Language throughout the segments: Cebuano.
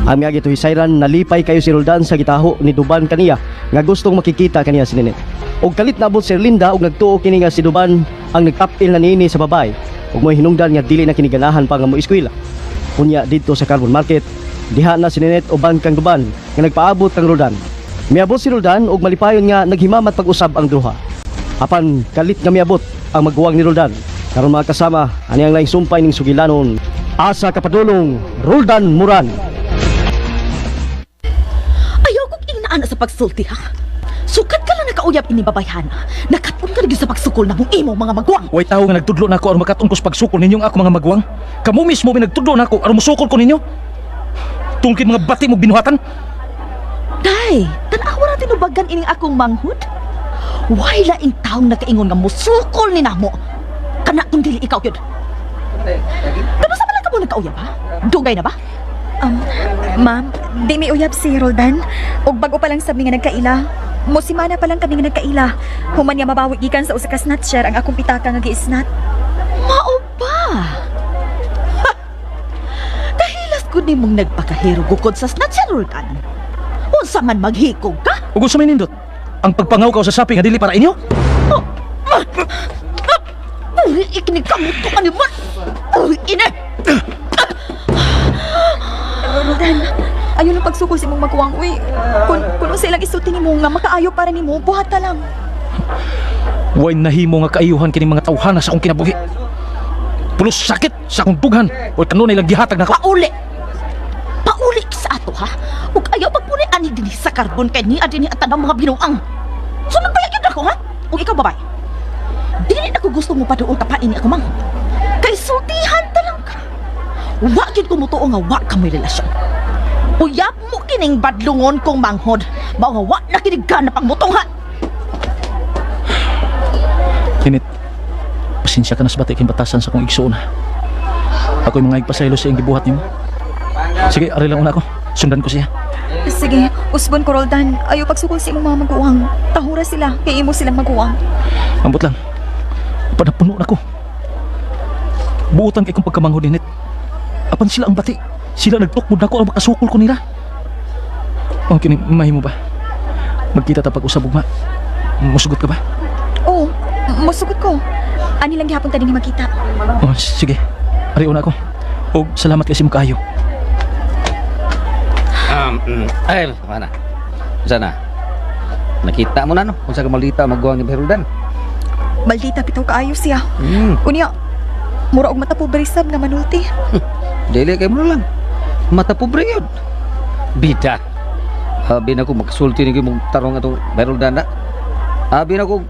Ang miagi to hisayran, nalipay kayo si Roldan sa gitaho ni Duban kaniya nga gustong makikita kaniya si Nenet. Og kalit naabot si Erlinda og nagtuo kini nga si Duban ang nagtapil na niini sa babae ug mo'y hinungdan nga dili na kini ganahan pa nga mo eskwela. Unya didto sa Carbon Market, diha na si Nenet uban kang Duban nga nagpaabot kang Roldan. Miabot si Roldan og malipayon nga naghimamat pag-usab ang duha. Apan kalit nga miabot ang maguwang ni Roldan. Karon mga kasama, ani ang laing sumpay ning sugilanon. Asa kapadulong, Roldan Moran. Ayaw kong ingnaan sa pagsulti, ha? Sukat ka lang nakauyab ini babayhan. Nakatun ka na gyud sa pagsukol na mong imo mga maguwang. Way tawo nga nagtudlo nako aron makatun ko sa pagsukol ninyong ako mga maguwang. Kamo mismo may nagtudlo nako aron mosukol ko ninyo. Tungkol mga bati mo binuhatan. Day, tan-awa ra tinubagan ining akong manghud. Way laing taong nakaingon nga mosukol ni namo. Kana kung dili ikaw gyud. Kano sa man lang ka mo nagkauyab, ha? Dugay na ba? Ma'am, di mi uyab si Roldan. Og bago pa lang sabi nga nagkaila. Mosimana pa lang kami nga nagkaila. Human niya mabawi gikan sa usa ka snatcher ang akong pitaka nga gi-snat. Mao ba? Ha! Kahilas ko ni mong nagpakahero gukod sa snatcher, Roldan. Unsa man maghikog ka? Ug unsa may nindot? Ang pagpangaw ka sa sapi nga dili para inyo? Uy, ikinig ka mo to kanimon! Uy, ine! Roldan, ayaw lang pagsukol sa imong maguwang. Uy, kun unsa ilang isulti nimo nga makaayo para nimo, buhata lang. Way nahimo nga kaayuhan kining mga tawhana sa akong kinabuhi. Pulos sakit sa akong dughan o kanunay lang gihatag nako. Pauli! Pauli sa ato, ha? Ug ayaw pagpuni ani dinhi sa karbon kay niya dinhi ang tanang mga binuang. Sunod ba gyud ako, ha? Ug ikaw, babay. Dili na ko gusto mo paduol ka pa ini ako mang. Kay sultihan ta lang ka. Wa gyud ko mutuo nga wa ka may relasyon. Uyab mo kining badlungon kong manghod. Mao nga wa na kini gana pang mutunghan. Kinit, pasensya ka na sa bati kay batasan sa akong igsuon. Ako'y mga igpasaylo sa iyang gibuhat nimo. Sige, ari lang una ako. Sundan ko siya. Sige, usbon ko, Roldan. Ayaw pagsukol sa imong mga maguwang. Tahura sila, kay imo silang maguwang. Ambot lang. Panapuno na ko. Buutan kay kong pagkamanghod ninit. Apan sila ang bati. Sila nagtukmod na ko ang makasukol ko nila. Oh, kini, mahimo ba? Magkita ta pag-usab ugma. Musugot ka ba? Oo, musugot ko. Ani lang gihapon ta dinhi magkita. Oh, sige. Ari una ako. Og salamat kasi mo kaayo. Ay, mana? Sana. Nakita mo na no kung sa maldita magguwang ni Roldan. Maldita bitaw kaayo siya. Unya, mura og mata pobre sab nga manulti. Dili kay mo na lang. Mata pobre yun. Bida. Abi na ko magsulti ni mong tarong atong Roldan na. Abi na ko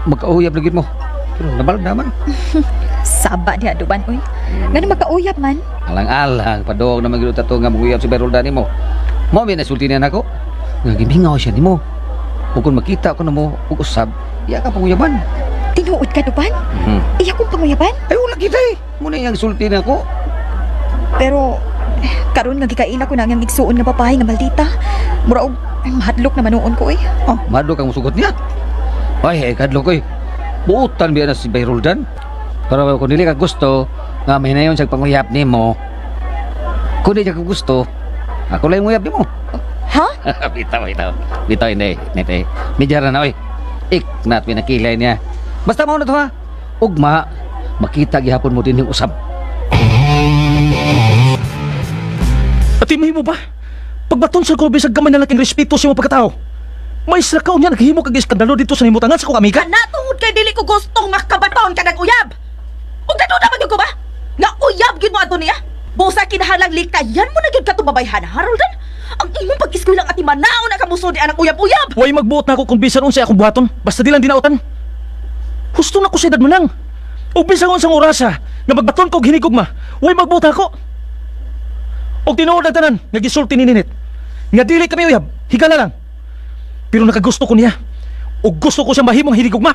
magkauyab lagi mo. Pero nabal naman. Saba diha duban oy. Ngano magkauyab man? Alang-alang padong naman gyud tato nga manguyab si Roldan nimo. Mo mi nasulti niya nako. Nga gimingaw siya nimo. Ug kung makita ko namo ug usab, iya ka panguyaban. Tinuod ka, duban? Iya kong panguyaban? Ay wala kita eh. Muna iyang sulti nako. Pero karon nga gikaila ko na ang igsuon nga babae nga maldita. Mura og mahadlok na manuon ko eh. Oh, madlok ang musugot niya. Ay, ay kadlok oy. Buutan biya na si Bayroldan. Pero kung dili ka gusto nga mahinayon sa panguyab nimo. Kung di ka gusto, ako lang yung uyab nimo. Ha? Bitaw, bitaw. Bitaw, hindi. Hindi. Medyo na, oy. Ik, nat pinakilay niya. Basta mao na to, ha? Ugma, makita gihapon mo din yung usab. Ati mahimo ba? Pagbaton sa ko bisag gamay na lang kang respeto sa imong pagkatao. May isla ka unya naghimo kag iskandalo dito sa himutangan sa kong amiga. Kana tungod kay dili ko gustong makabaton ka ng uyab. Ug naduda man gyud ko ba? Nga uyab gyud mo adto niya? Busa kinahanglang likayan mo na gyud katong babayhana, Roldan. Ang imong pag-eskwela at manao na kamuso di anang uyab-uyab. Way magbuot na ako kung bisan unsay akong buhaton. Basta di lang dinautan. Husto na ko sa edad mo nang. Ug bisan unsang orasa nga magbaton ko og hinigugma, way magbuot ako. Og tinuod ang tanan nga gisulti ni Ninit nga dili kami uyab, higala lang. Pero nakagusto ko niya. Ug gusto ko siya mahimong hinigugma.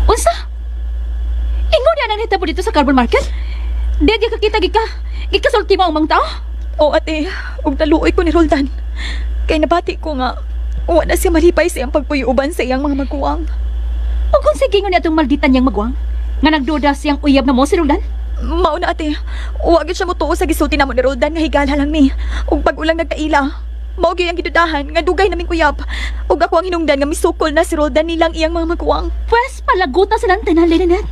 Unsa? Ingon niya nang hitabo dito sa carbon market? Di di ka kita gika. Gikasulti mo ang mga tao? O ate, ug naluoy ko ni Roldan. Kay nabati ko nga wa na siya malipay sa iyang pagpuyuban sa iyang mga maguwang. Ug kung sige niya atong maldita niyang magwang, nga nagduda siyang uyab na mo si Roldan? Mao na, ate. Wa gyud siya motuo sa gisulti namo ni Roldan nga higala lang mi. Ug bag-o lang nagkaila. Mao gyud ang gidudahan nga dugay naming uyab. Ug ako ang hinungdan nga misukol na si Roldan nilang iyang mga maguwang. Pwes palaguta silang tanan, Linet.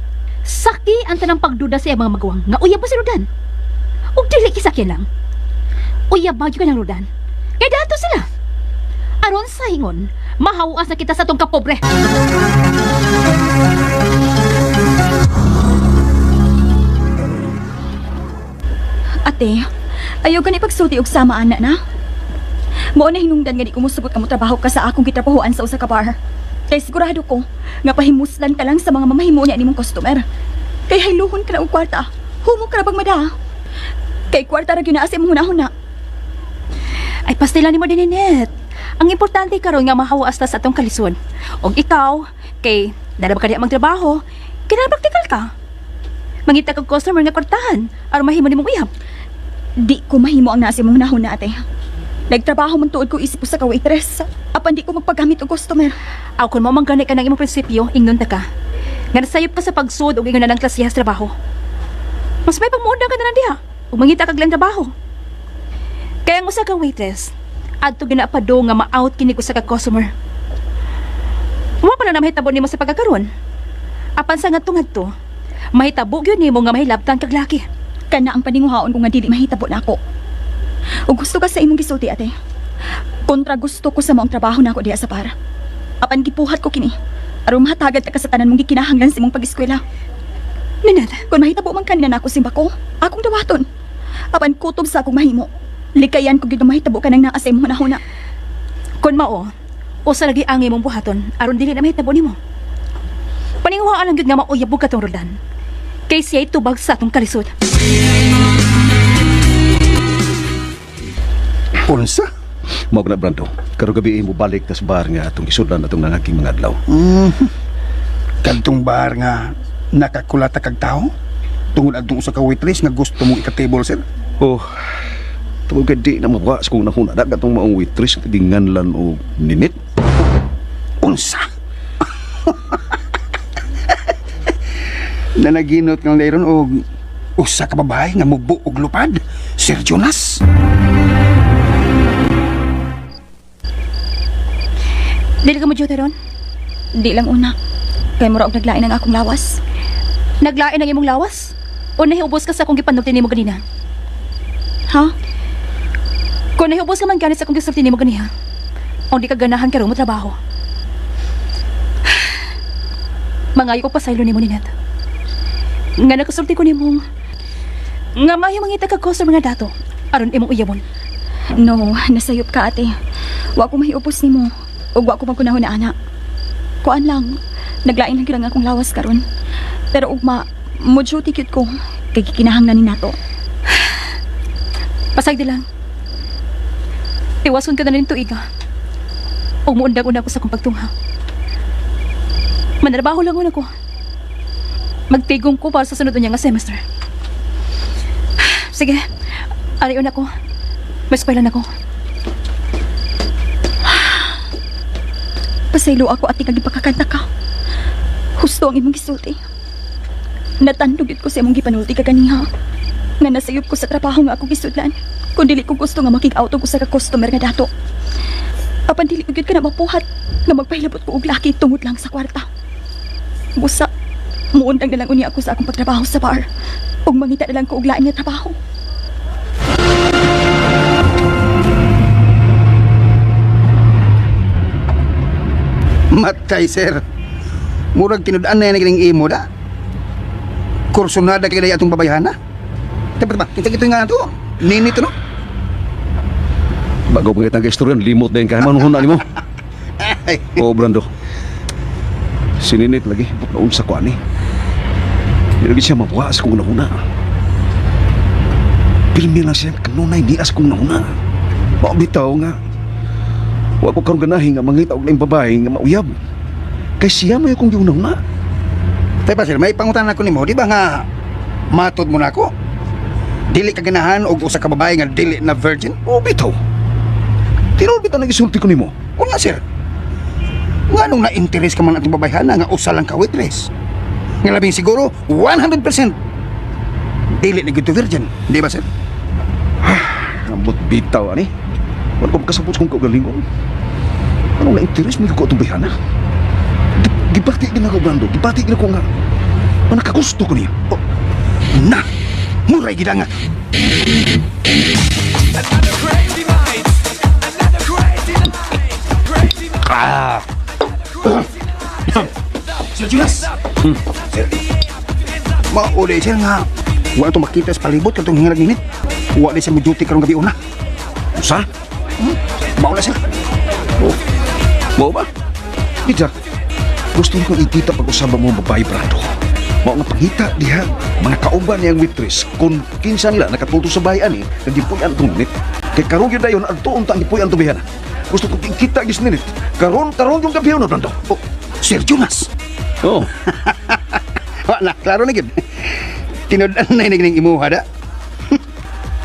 Saki ang tanang pagduda sa iyang mga maguwang nga uyab ba si Rodan? Ug dili kisakyan lang. Uyab ba gyud ka ng Rodan? Kay dato sila. Aron sa hingon, mahawas na kita sa tong kapobre. Ate, ayaw gani pagsulti og sama ana na. Mao na hinungdan nga di ko mosugot ka mo trabaho ka sa akong gitrabahoan sa usa ka bar. Kay sigurado ko nga pahimuslan ka lang sa mga mamahimo niya nimong customer. Kay hayluhon ka na og kwarta. Humo ka ra bag mada. Kay kwarta ra gyud naa sa imong hunahuna. Ay pastila nimo din, Linet. Ang importante karon nga mahawas ta sa atong kalisod. Og ikaw, kay dara ba ka diha magtrabaho, kinahanglan praktikal ka. Mangita kag customer nga kwartahan aron mahimo nimong uyab. Di ko mahimo ang naa sa imong hunahuna, ate. Nagtrabaho man tuod ko isip usa ka waitress. Apan di ko magpagamit og customer. Aw kun mo man gani ka ng imong prinsipyo, ingnon ta ka. Nga nasayop ka sa pagsud og ingon na ng klasiha sa trabaho. Mas may pagmuundang ka na lang diha ug mangita kag lang trabaho. Kaya ang usa ka waitress, adto ginapado nga ma-out kini usa ka customer. Wa pa na mahitabo nimo sa pagkakaron. Apan sa ngadto-ngadto, mahitabo gyud nimo nga mahilabtan kag laki. Kana ang paninguhaon ko nga dili mahitabo nako. Ug gusto ka sa imong gisulti, ate. Kontra gusto ko sa maong trabaho nako diha sa bar. Apan gipuhat ko kini. Aron mahatagad ka sa tanan mong gikinahanglan sa imong pag-eskwela. Minat, Kung mahitabo man kanina nako simbako, akong dawaton. Apan kutob sa akong mahimo. Likayan ko gyud nga mahitabo ka nang naa sa imong hunahuna. Kun mao, usa lagi ang imong buhaton aron dili na mahitabo nimo. Paninguhaan lang gyud nga mauyab ka tong Roldan. Kay siya'y tubag sa atong kalisod. Unsa? Mao na, Brando. Karong gabi mo balik tas bar nga atong gisudlan atong nangaging mga adlaw. Kadtong bar nga nakakulata kag tao? Tungod adtong usa ka waitress nga gusto mong ika-table, sir. Oh. Tungod kay di na mawa sa kung nahuna na katong maong waitress nga ginganlan og ninit. Unsa? Nanaginot kang layron og usa ka babae nga mubo og lupad, Sir Jonas. Dili ka mo duty ron? Di lang una. Kay mura og naglain ang akong lawas. Naglain ang imong lawas? O nahiubos ka sa akong gipanulti nimo ganina? Ha? Kung nahiubos ka man ganit sa akong gisulti nimo ganiha, o di ka ganahan karon mo trabaho. Mangayo ko pasaylo nimo, Ninette. Nga nakasulti ko nimong nga maayo mangita kag customer nga dato aron imong uyabon. No, nasayop ka, ate. Wa ko mahiupos nimo. Ug wa ko magkunahon na ana. Kuan lang, naglain lang gyud ang akong lawas karon. Pero ugma, mo duty gyud ko kay gikinahanglan ni nato. Pasagdi lang. Iwason ka na rin tuiga. O muundang-undang ko sa akong pagtungha. Manrabaho lang una ko. Magtigong ko para sa sunod niya nga semester. Sige, ariyon ako. May eskwela na ko. Pasaylo ako, ate, kag gipakakanta ka. Husto ang imong gisulti. Natandog gyud ko sa imong gipanulti kaganiha. Nga nasayop ko sa trabaho nga ako gisudlan. Kung dili ko gusto nga makig-out og usa ka customer nga dato. Apan dili ko gyud ka na mapuhat nga magpahilabot ko og laki tungod lang sa kwarta. Busa, muundang na lang unya ako sa akong pagtrabaho sa bar. Ug mangita na lang ko og lain nga trabaho. Matay, sir. Murag tinud-an na yan ang imo da. Kursunada kay day atong babayhana. Dapat ba? Kinsa kito nga nato? Nini to no? Bago pa kitang istorya, limot din kay manuhuna nimo. Ay, Oh, Brando. Sininit lagi, naunsa ko ani. Di lagi siya mabuha sa kong nahuna. Pirmi lang siya kanunay niya sa kong nahuna. Mao bitaw nga. Wa ko karon ganahi nga mangita og laing babae nga mauyab. Kay siya may akong giunahuna. Tay pa sir, may pangutan ako nimo, di ba nga matod mo na ako? Dili ka ganahan og usa ka babae nga dili na virgin? O bitaw. Tinuod bitaw nagisulti ko nimo. Unya, sir. Nga nung na-interest ka man atong babayhana nga usa lang ka waitress. Nga labing siguro 100% Dili na gyud to virgin, di ba sir? Ambot bitaw ani. Wala ko makasabot sa kong kaugalingon. Anong na-interest mo ko itong bayhana? Gibati gina ko, Brando. Gibati gina ko nga. Nga nakagusto ko niya. Oh, na! Muray gidangat! Ah! Sir Jonas! Sir! Mauli sir nga. Wala itong makita sa palibot katong hingarag ninit. Wala siya mo duty karong gabi una. Usa? Maula sir. Oh. Mao ba? Ija, gusto ko ikita pag-usaba mo babae, Brando. Mao nga pangita diha, mga kauban niyang waitress, kung kinsa nila nakatulto sa bahay ani, nagipuy-an itong ninit. Kay karon yun dayon, adtoon ta ang gipuy-an itong bayhana. Gusto ko ikita gis ninit. Karon, karon yung gabi na, Brando. Oh, Sir Jonas! Oh. Wala, klaro na gid. Tinud-an na inig imuha da.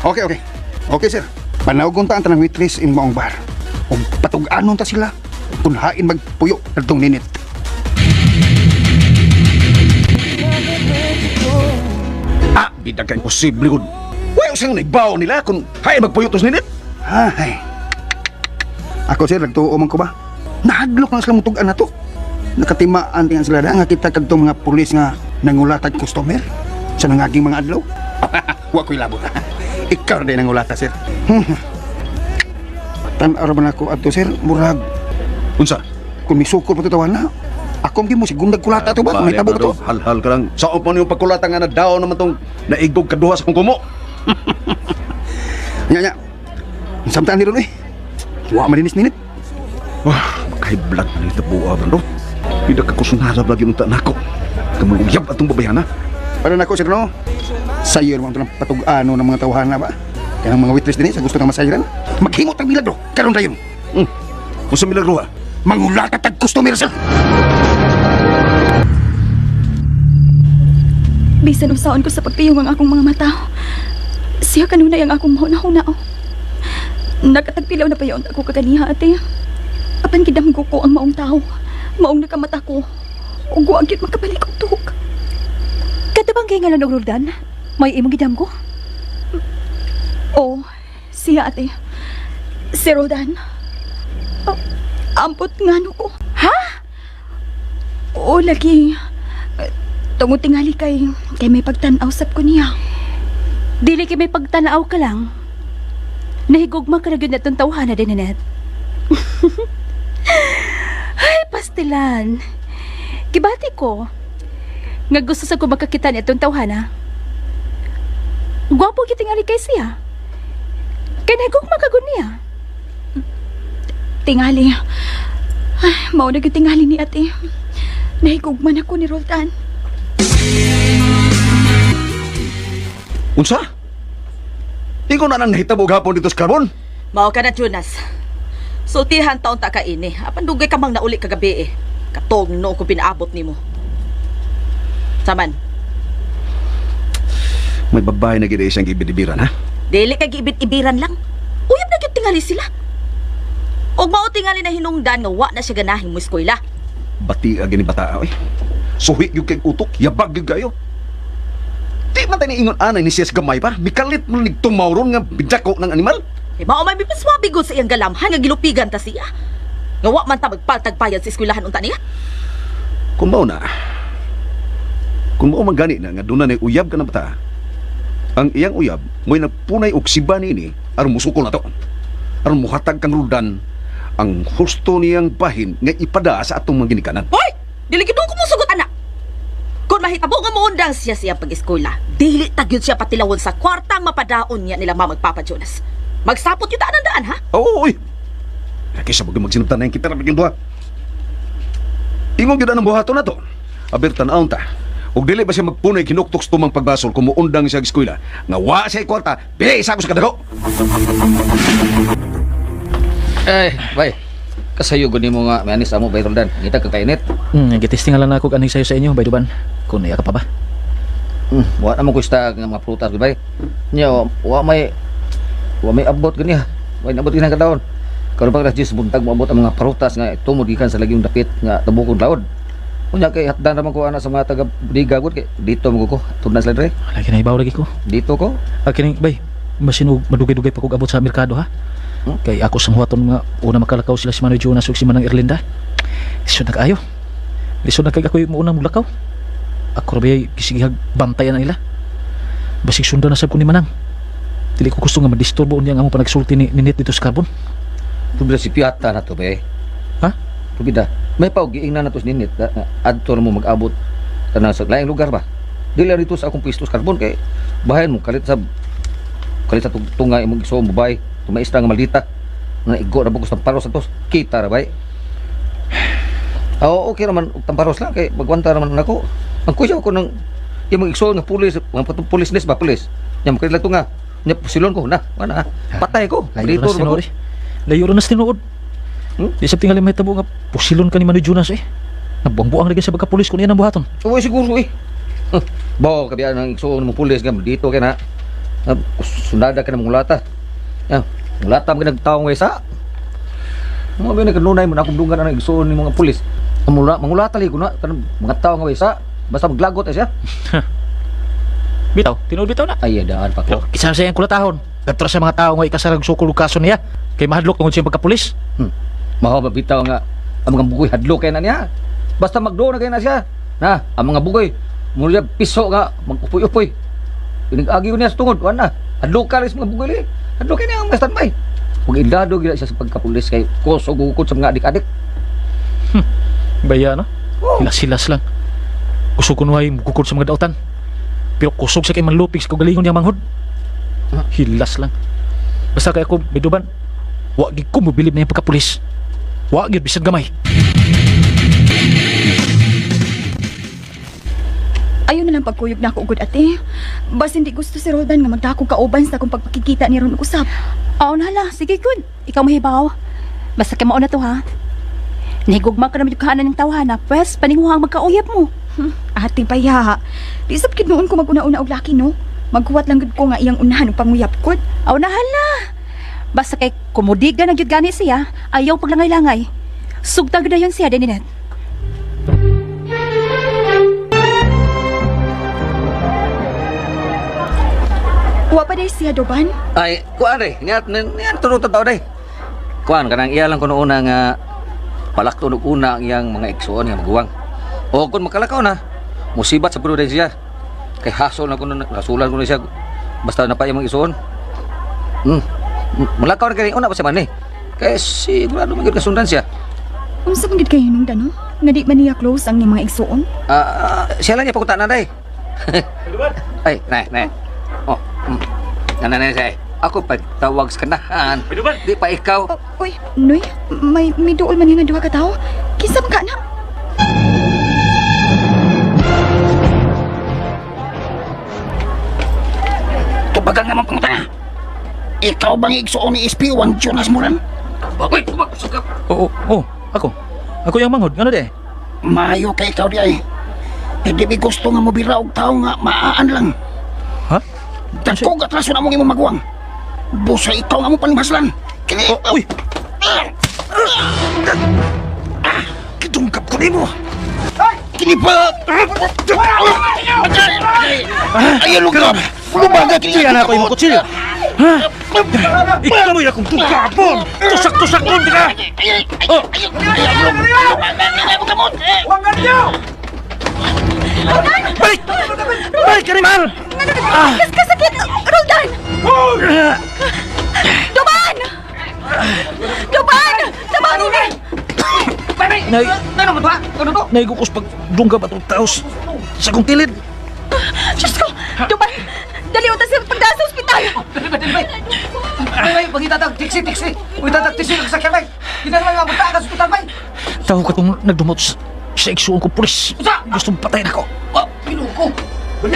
Okay, okay. Okay, sir. Panawgon ta ang tanang waitress in maong bar. Ug patug-anon ta sila kung hain magpuyo kadtong ninit. Ah, bidag ka imposible gud. Wa usang naibaw nila kung hay magpuyutos ninit. Ay. Ako sir, nagtuo man ko ba? Nahadlok na sila mutug-an na to. Nakatimaan tingan sila da nga kita kadtong mga pulis nga nangulatag customer sa nangaging mga adlaw. Wa ko'y labot. Ikaw na din nangulata, sir. Tan-aw ra man ako adto sir, murag Unsa? kung misukol pa to tawa na. Ako ang mo sigundag kulata to ba? Kung may tabo ba to? Halhal ka lang. Sao pa niyong pagkulata nga na daw naman tong naigog kaduha sa kong kumo. Nya nya. Samtaan ni ron eh. Wa malinis ninit. Wah, makahiblag na nito buwa, Brando. Bidag ka kusunara lagi nung tanako. Kamuyab atong babayana. Para nako sir no. Sayo naman ito ng patug-ano ng mga tawhana ba? Kaya ang mga waitress din eh, sa gusto ng masayran. Maghimot ang milagro, karon dayon. Kung sa milagro ha? Mangulata tag customer sir. Bisan usaon ko sa pagpiyong ang akong mga mata. Siya kanunay ang akong mahuna-huna. Oh. Nakatagpilaw na payon ako kaganiha, ate. Apan gidamgo ko ang maong tao. Maong nakamata ko. Ug wa gyud makabalik og tuhok. Kadto bang gihingalan og Roldan? May imong gidam ko? Oh, siya ate. Si Rodan. Oh, ampot ngano ko. Ha? Oo, lagi. Eh, tungod tingali kay may pagtan-aw sab ko niya. Dili kay may pagtanaw ka lang. Nahigugma ka na gyud natong tawhana din, Nanette. Ay, pastilan. Gibati ko. Nga gusto sa ko makakita ni atong tawhana. Gwapo gyud tingali kay siya. Kay nahigugma ka gud niya. Tingali. Ay, mao na gyud tingali ni ate. Nahigugman ako ni Roldan. Unsa? Ikaw na nang nahitabo gapon dito sa Carbon? Mao ka na, Jonas. Sultihan taon ta ka ini. Apan dugay ka mang nauli kagabi eh. Katong no ko pinaabot nimo. Saman, May babae na gid siyang gibidibiran, ha? dili kay giibit-ibiran lang. Uyab na gyud tingali sila. Og mao tingali na hinungdan nga wa na siya ganahin mo eskwela. Bati agi ni bata, oy. Suhi gyud kay utok, yabag gyud kayo. Di man tayo niingon anay ni siya sa gamay pa. Mikalit mo nigtumaw ron nga bidako ng animal. Eh mao may mipaswabi gud sa iyang galamhan nga gilupigan ta siya. Nga wa man ta magpaltagpayan sa eskwelahan unta niya. Kung mao na, kung mao man gani na nga doon na uyab ka ng bata, ang iyang uyab mo'y nagpunay og siba niini aron musukol na to. Aron muhatag kang Roldan ang husto niyang bahin nga ipada sa atong mga ginikanan. Hoy! Dili gid ko mosugot ana. Kung mahitabo nga moundang siya sa iyang pag-eskwela, dili ta gyud siya patilawon sa kwartang mapadaon niya nila mama ug papa Jonas. Magsapot gyud daan ang daan ha. Oo, oy. Kaysa bagay magsinabtan na yung kita rabig yung duha. Ingon gyud ang buhaton na to. Aber tan-awon ta. Ug dili ba siya magpunay kinuktok sa tumang pagbasol kung muundang siya og eskwela nga wa siya kwarta, bili isa ko sa kadako. Ay, bay. Kasayo gud nimo nga may anis amo bay Roldan. Ngita ka kainit. Gitesting lang ako kaning sayo sa inyo, by Duban. Kung naiya ka pa ba? Wa na mo kusta nga mga prutas gud bay. Nya wa may abot ganiha. Wa nabot gani kadawon. Karon pa alas 10 buntag moabot ang mga prutas nga tumod gikan sa laging dapit nga tabukon laod. Unya kay hatdan raman ko ana sa mga taga bodega gud kay dito mo ko. Tudna sila dre. Lagi na ibaw lagi ko. Dito ko. Ah, kining bay, masinog madugay-dugay pa kog abot sa merkado ha. Hmm? Kay ako sang huwaton nga una makalakaw sila si Manoy Jonas ug si Manang Erlinda. Lisod na kaayo. Lisod na kay ako'y muunang muglakaw. Ako ra bayay gisigihag bantayan na nila. Basig sundan na sab ko ni Manang. Dili ko gusto nga madisturbo unya ang among panagsulti ni Ninit dito sa Carbon. Pubida si Piata na to bay. Ha? Pubida. May paugiing na to si Ninit na, na adto na mo mag-abot kana sa laing lugar ba. Dili lang dito sa akong pwesto sa Carbon kay bahayan mo kalit sa tunga imong igsoong babae, tumaistra nga maldita. Na igo ra bugos tamparos ato. Kita ra bay. Ah, oo, okay naman og tamparos lang kay magwanta naman nako. Ang kuya ko ng imong igsoon nga pulis, mga patong pulis nis ba pulis. Nya mo lang tunga. Nya pusilon ko na, wala. Patay ko. Layo Dito na ra ko. tinuod eh. Layo na sa tinuod. Hmm? Di sa tingali may tabo nga pusilon ka ni Manoy Jonas eh. Nabuang-buang lagi sa pagkapulis kung iyan ang buhaton. Uy, siguro eh. Huh. Bo, kabiyaan ang igsoon mo pulis nga dito kay na. Ah, sunada ka na mong lata. Ah, mulata mo nagtaong isa. Mga ba nagkanunay mo na akong dunggan ang igsoon ni mga pulis. Ang mula, mangulata lagi ko na kanang mga tao nga isa. Basta maglagot ay siya. Bitaw, tinuod bitaw na. Ay, daan pa ko. Kinsa sa iyang kulatahon. Kadto sa mga tao nga ikasarag sukol og kaso niya. Kay mahadlok tungod sa iyang pagkapulis. Mao ba bitaw nga ang mga bugoy hadlok kay na niya. Basta magdo na kay na siya. Na, ang mga bugoy mula piso nga magupoy-upoy. Pinag-agi ko niya sa tungod, wala na. Hadlok ka rin sa mga bugoy li. Hadlok kay niya ang mga standby. Ug indado gila siya sa pagkapulis kay kusog ukod sa mga adik-adik. Baya no? Oh. Hilas-hilas lang. Kusog kunuhay mukukod sa mga dautan. Pero kusog sa kay manlupig sa kagalingon niyang manghod. Hilas lang. Basta kay ako may duban. Wa gid ko mobilib na iyang pagkapulis. Wa gid bisan gamay. Ayaw na lang pagkuyog na ako ugod ate. Bas hindi gusto si Roldan nga magdakog kauban sa akong pagpakikita ni Ron usap. Aw na hala, sige good. Ikaw mahibaw. Basta kay mauna to ha. Nahigugma ka naman yung kahanan ng tawhana, pwes paninguha ang magkauyab mo. Ate baya, di sab gid noon ko maguna-una og laki no. Maghuwat lang gud ko nga iyang unahan og panguyab ko. Aw na hala. Basta kay kumudiga na gyud gani siya, ayaw paglangay-langay. Sugtag na yun siya, Deninet. Wa pa day siya Doban. Ay, kuan re, niya niya tunod tao day. Kuan kanang iya lang kuno una nga palakton og una ang iyang mga igsoon nga maguwang. O kung makalakaw na, musibat sa puno siya. Kay hasol na kuno rasulan kuno siya basta na pa iyang mga igsoon. Malakaw na kay una pa siya man eh. Kay sigurado man gyud kasundan siya. Unsa man gid kay hinungdan no? Nga di man niya close ang iyang mga igsuon. Ah, siya lang niya pakuta na day. Ay, nay, nay. Oh. Nanay, nay, siya. Ako pagtawag sa kanahan. Di pa ikaw. Oh, uy, Noy, may duol man nga duha ka tawo. Kinsa man ka na? Tubagang naman pangutana. Ikaw bang igsuon ni SP1 Jonas Moran? Uy, tubag sa ka. Oo, oo, ako. Ako yung manghod. Ngano de? Maayo kay ikaw di ay. Hindi mi gusto nga mobira og tao nga maaan lang. Ha? Dagko atraso na mong imong maguwang. Busa ikaw nga mo panimhaslan. Kini Oh, uy, Kidungkap ko nimo. Kini pa. Ay, lugar. Lubaga kini. Kaya na ako imong kutsilyo. Ha? Ikaw mo akong tugapon. Tusak-tusak kon ka. Oh, balik! Balik ka ni mahal! Ah. Kasakit! Roldan! Duman! Duman! Tabangin na! Nay, Ano ba? Ano to? naigukos pag dungga ba itong taos sa kong tilid? Diyos ko! Duman! Dali utas sa pagdaan sa ospital! Ay, ay, pagita tag taxi, taxi. Uy, tatag taxi sa sakyan bay. Ginagawa nga buta ka sa ospital bay. Tao ka itong nagdumot sa igsuon ko, pulis. Gustong patayin ako. Oh, pinuko. Uy!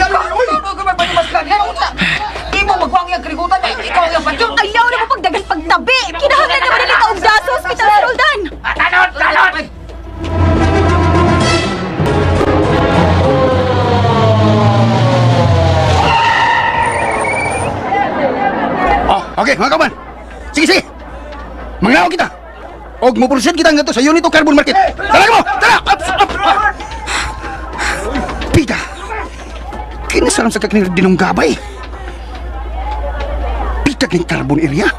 Di mo magwang yung karigutan bay. Ikaw ang patyon. Ayaw na mo pagdagan pagtabi! Kinahanglan naman nila kaugda sa ospital si Roldan! Talon, talon. Oh, okay, mga kauban. Sige, sige. Manglawag kita. Og mo proceed kita ngadto sa Unito Carbon Market. Tara mo! Tara! Up, up, up. Kinasalam sa kakanila dinunggabay. Pitag ng carbon area.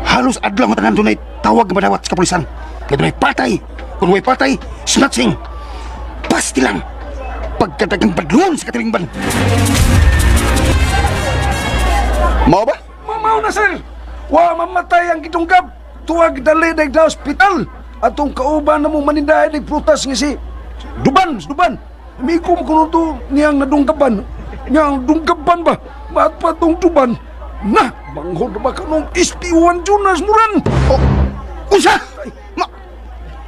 Halos adlaw nga tanan dunay tawag nga madawat sa kapulisan. Nga dunay patay. Kung way patay, snatching. Pasti lang. Pagkadagang badlon sa katilingban. Mao ba? Mamaw na, sir! Wa mamatay ang gidunggab. Tuwag dali dag na ospital. Atong kauban na mo manindahay ng prutas nga si Duban, Duban. Amigo mo kuno to niyang nadunggaban. Niyang dunggaban ba? Maatpa tong Duban. Na, manghod ba kanong SP1 Jonas Muran? Oh, unsa?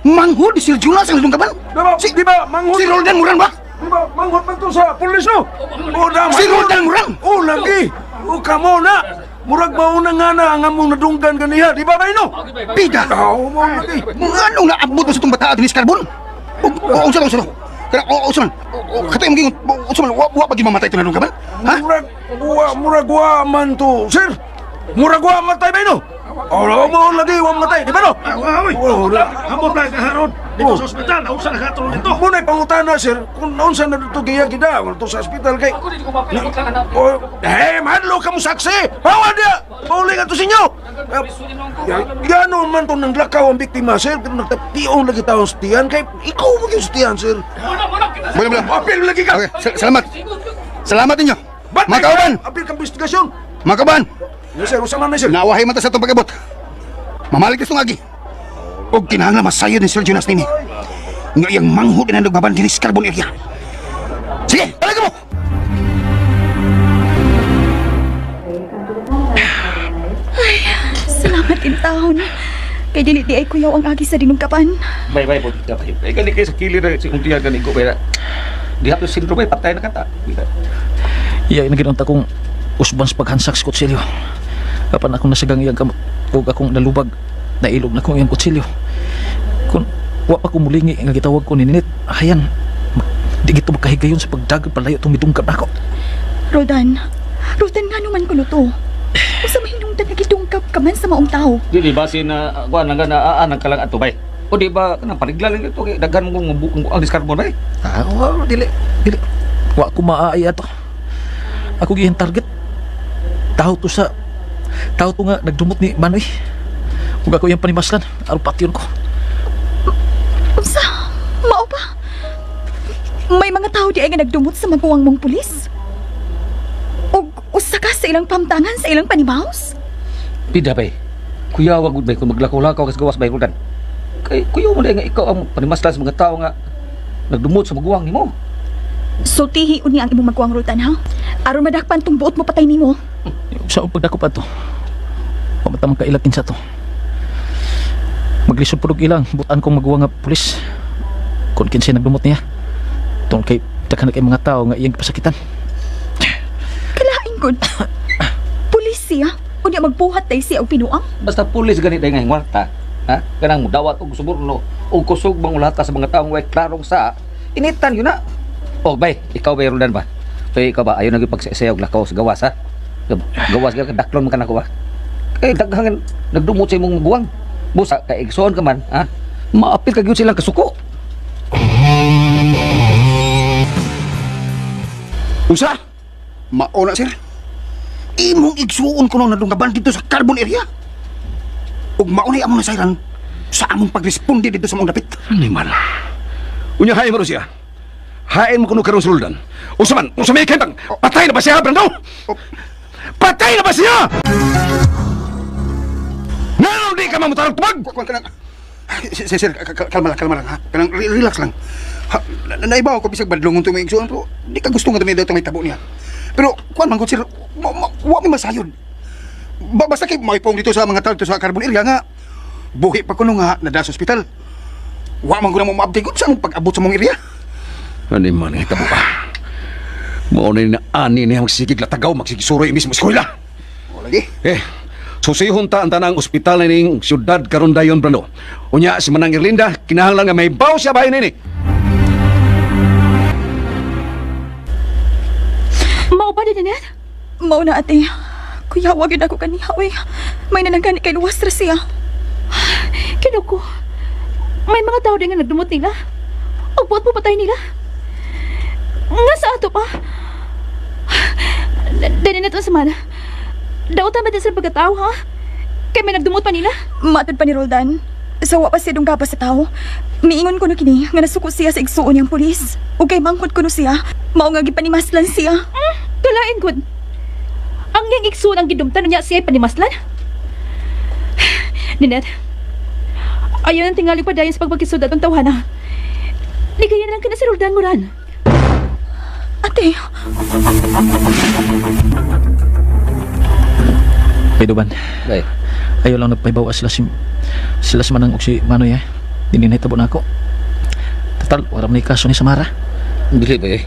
Manghod ni Sir Jonas ang dunggaban? Diba, di ba, manghod? Si Roldan Muran ba? Di ba, manghod man to sa pulis, no? O, na, Si Roldan Muran? O, lagi. O, kamo na. Murag mauna nga na ang among nadunggan ganiha. Di ba, bay, no? Pida! Oo, mo lagi. Mga anong naabot mo sa itong bataa dinis carbon? O, unsa man, unsa man? Kana, o, unsa man? O, katay mong gingon, unsa man, wa pa mamatay ito nadunggaban? Ha? Murag wa man to, sir. Murag wa matay bay, no? O, mo lagi wa matay, di ba, no? O, Ambot na kaharon dito sa ospital, unsa na katulong dito? Muna pangutana, sir, kung unsa na dito giya gida, dito sa ospital kay. O, eh, mahadlo ka mo saksi. Bawa dia. Pauli ka to sa inyo. Ganoon man to nang lakaw ang biktima, sir, pero nagtapion lagi taong sa tiyan kay ikaw mo yung sa tiyan, sir. Boleh, boleh. Apil lagi ka. Okay, salamat. Salamat ninyo. Mga kauban, Apil kang investigasyon. Mga kauban. Yes, sir, usa man na, sir. Nawahay man ta sa itong pag-abot. Mamalik itong agi. Og kinahanglan masayod ni Sir Jonas nini. Nga iyang manghod na nagbaban dinis carbon area. Sige, talaga mo! Salamat in taon. Kay dili di ay kuyaw ang agi sa dinungkapan. Bay bay po kita bay. Ay gani kay sa kilid na si untiya gani ko bay. Diha to syndrome bay patay na kata. Iya, naginunta kong usban sa paghansak sa kutsilyo. Kapan akong nasagang iyang kamot ug akong nalubag, nailog na kong iyang kutsilyo. Kung wa pa ko mulingi nga gitawag ko ni Ninit, ayan, di gito makahigayon sa pagdagan palayo itong midungkap nako. Roldan, Roldan nga naman kuno to. Usa mahinungdan nga gidungkap ka man sa maong tao. Dili ba si na kuan nga na aanang ka lang ato bay. O di ba kanang panigla lang ito kay daghan mo ang discarbon bay. Ah, wa, dili, dili. Wa ko maaay ato. Ako gihing target. Tao to sa tao to nga nagdumot ni Manoy. Ug ako iyang panimaslan, aron patyon ko. Unsa? Mao ba? May mga tao di ay nga nagdumot sa maguwang mong pulis? Ug usa ka sa ilang pamtangan sa ilang panimaus? Pida bay. Kuya wag gud bay kung maglakaw-lakaw kas gawas bay Roldan. Kay kuya mo nga ikaw ang panimaslan sa mga tao nga nagdumot sa maguwang nimo. Sultihi uni ang imong maguwang, Roldan, ha? Aron madakpan tong buot mo patay nimo. Sa pagdakop ato. Wa man ta makailakin sa to. Maglisod pud og ilang butan kong maguwang nga pulis. Kung kinsay nagdumot niya. Tungod kay daghan na kay mga tao nga iyang gipasakitan. Kalain gud. Pulis siya. Unya magbuhat tay siya og pinuang. Basta pulis gani day nga hingwarta, ha? Kanang mudawat og suborno og kusog bang ulata sa mga taong way klarong sa initan yun na. O bay, ikaw bay Roldan ba? Bay ikaw ba ayo na gyud pagsayaw og lakaw sa gawas ha? Gawas gyud daklon man kanako ba? Kay daghang nagdumot sa imong maguwang. Busa kay igsoon ka man, ha? Maapil ka gyud silang kasuko. Unsa? Mauna, sir. Imong igsuon ko nung nadunggaban dito sa carbon area. Ug maunay among nasayran sa among pagresponde dito sa mong dapit. Animal. Unya hain mo siya. Hain mo kuno karon sa Roldan. Unsa man, unsa may kentang. Patay na ba siya, Brando? Patay na ba siya? Ngano di ka mamutarog tubag? Kuan ka lang. Sir, sir, kalma lang, kalma lang ha. Kanang relax lang. Ha, naibaw ko bisag badlongon to may igsuon pero di ka gusto nga dito may tabo niya. Pero kuan man gud sir, wa mi masayod. Basta kay may pong dito sa mga tao dito sa carbon area nga buhi pa kuno nga nada sa ospital. Wa man gud mo ma-update gud sa among pag-abot sa mong area. Ani man ang hitabo pa. Mao na ni ani niya magsigig latagaw, magsigig suroy mismo eskwela. O lagi. Eh, susihon ta ang tanang ospital na ning siyudad karon dayon, Brando. Unya si Manang Erlinda kinahanglan nga may baw siya bahin nini. Mao ba din Ninette? Mao na ate. Kuya, wag yun ako kaniha, uy. May nananggani kay luwas ra siya. Kinuko. May mga tao din nga nagdumot nila. Og buot mo patay nila. Nga sa ato pa. Dani na to sa man. Dautan ba din sa pagkatao, ha? Kay may nagdumot pa nila. Matod pa ni Roldan. Sawa pa siya dungga pa sa tao. Miingon ko no kini nga nasuko siya sa igsuon niyang pulis. Ug kay mangkod kuno siya. Mao nga gipanimaslan siya. Kalain gud. Ang yang igsuon ang gidumtan niya siya panimaslan. Ninette, ayaw nang tingali pa dayon sa pagpagkisud atong tawhana. Ligaya na lang ka na si Roldan Moran. Ate, Bay Duban, Bay, ayaw lang nagpaibawa sila si Manang og si Manoy eh. Dili na hitabo na ako. Total, wala man ni kaso ni Samara. Dili ba eh.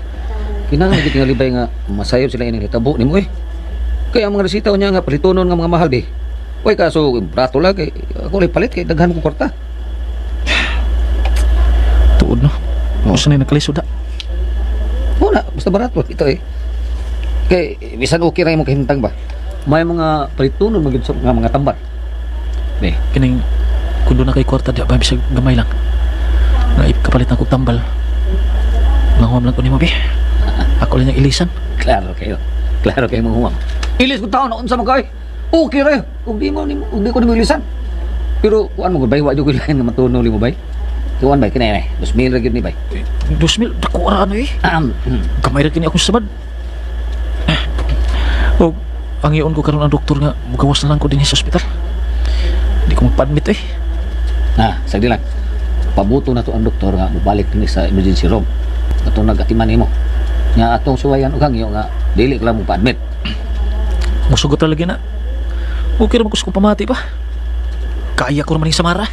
Kinahanglan gid tingali bay nga masayop sila ining hitabo nimo eh. Kaya ang mga resita niya nga palitonon nga mga mahal be. Way kaso brato lang kay ako lay palit kay daghan ko kwarta. Tuod no. Oh. Usa na nakalisod da. Wala, basta barato ito eh. Kay bisan okay ra imong kahimtang ba. May mga palitonon magyud sa nga mga tambal. Be, Kining kun doon na kay kwarta di ba bisag gamay lang. Nga ikapalit na kog tambal. Languam lang ko nimo bi. Ako lang yung ilisan. Klaro kayo. Klaro kayo mga humam. Ilis ko taon na unsa man kay. Okay ra. Ug di mo nimo ug di ko nimo ilisan. Pero kuan mo gud bay, wa jud ko lain nga matuno nimo bay. Kuan bay kinay nay. 2000 ra gyud ni bay. 2,000 dako ra ano eh. Gamay ra kini akong sabad. Og ang iyon ko karon ang doktor nga mugawas na lang ko dinhi sa ospital. Di ko magpa-admit eh. Ah, sagdi lang. Pabuto na to ang doktor nga mobalik dinhi sa emergency room. Atong nagatiman nimo. Nga atong suwayan og hangyo nga dili ka lang mo pa-admit. Musugot ra lagi na. Okay ra man ko sa kong pamati pa. Kaya ko naman yung Samara.